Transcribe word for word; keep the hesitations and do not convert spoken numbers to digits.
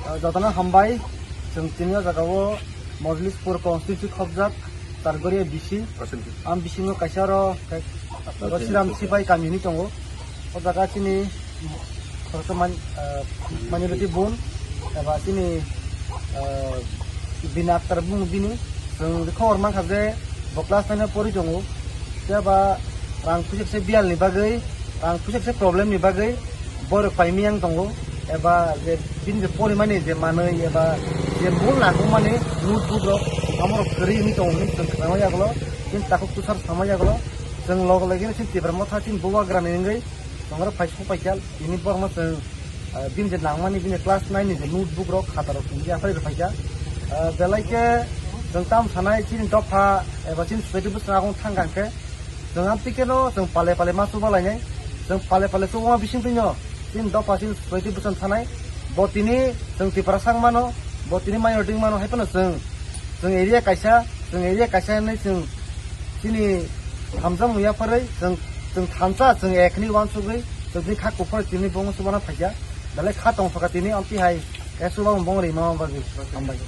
Ah, jotono hambai, chwng tini o jaga o Mojlispur constituency khobjak Targoria B C. Ang bisingo kaisa oro, eh, Siram Sipai kami hinwi tongo. O jaga chini khoroksa man-, ah, minority bun, eba chini, ah, bini aktar bung bini. Chwng khobor mankha je bo class nine o pori tongo. Tei ba rang puisa se biyal ni bagwi, rang puisa se problem ni bagwi borok paimiyang tongo. Eba je bini je porimani je manwi eba je mul nangkukmani notebook rok amorok kwrwi wngwi tongo hinwi chwng khna yagulo. Chini takhuk tusar sama yagulo. Chwng log logino chini Tipra Motha chini bubagra ni wngwi chwng oro phai sok paikha. Tini borokno chwng, ah, bini je nangmani bini class nine ni je notebook rok khata rok chwng yapharwi rwphaikha. Ah, belai khe chwng tamo sanai chini dopha eba chini society bwskango thang kha hwnkhe chwng amtwi kheno chwng pale pale ma chuba lainai. Chwng pale pale chubama bisingtwino chini dopha chini society bwskan thanai. Bo tini chwng Tiprasa wng mano, bo tini minority wng mano, hai phano chwng, chwng area kaisa, chwng area kaisa hinwi chwng chini hamjakmung yapharwi chwng, chwng thansa, chwng ek hinwi uansugwi chwng tini kha kuphur tini bongni chubana phaikha. Belai kha tongthokha tini amtwi hai, eh, chubamung bong rima bagwi. Hambai.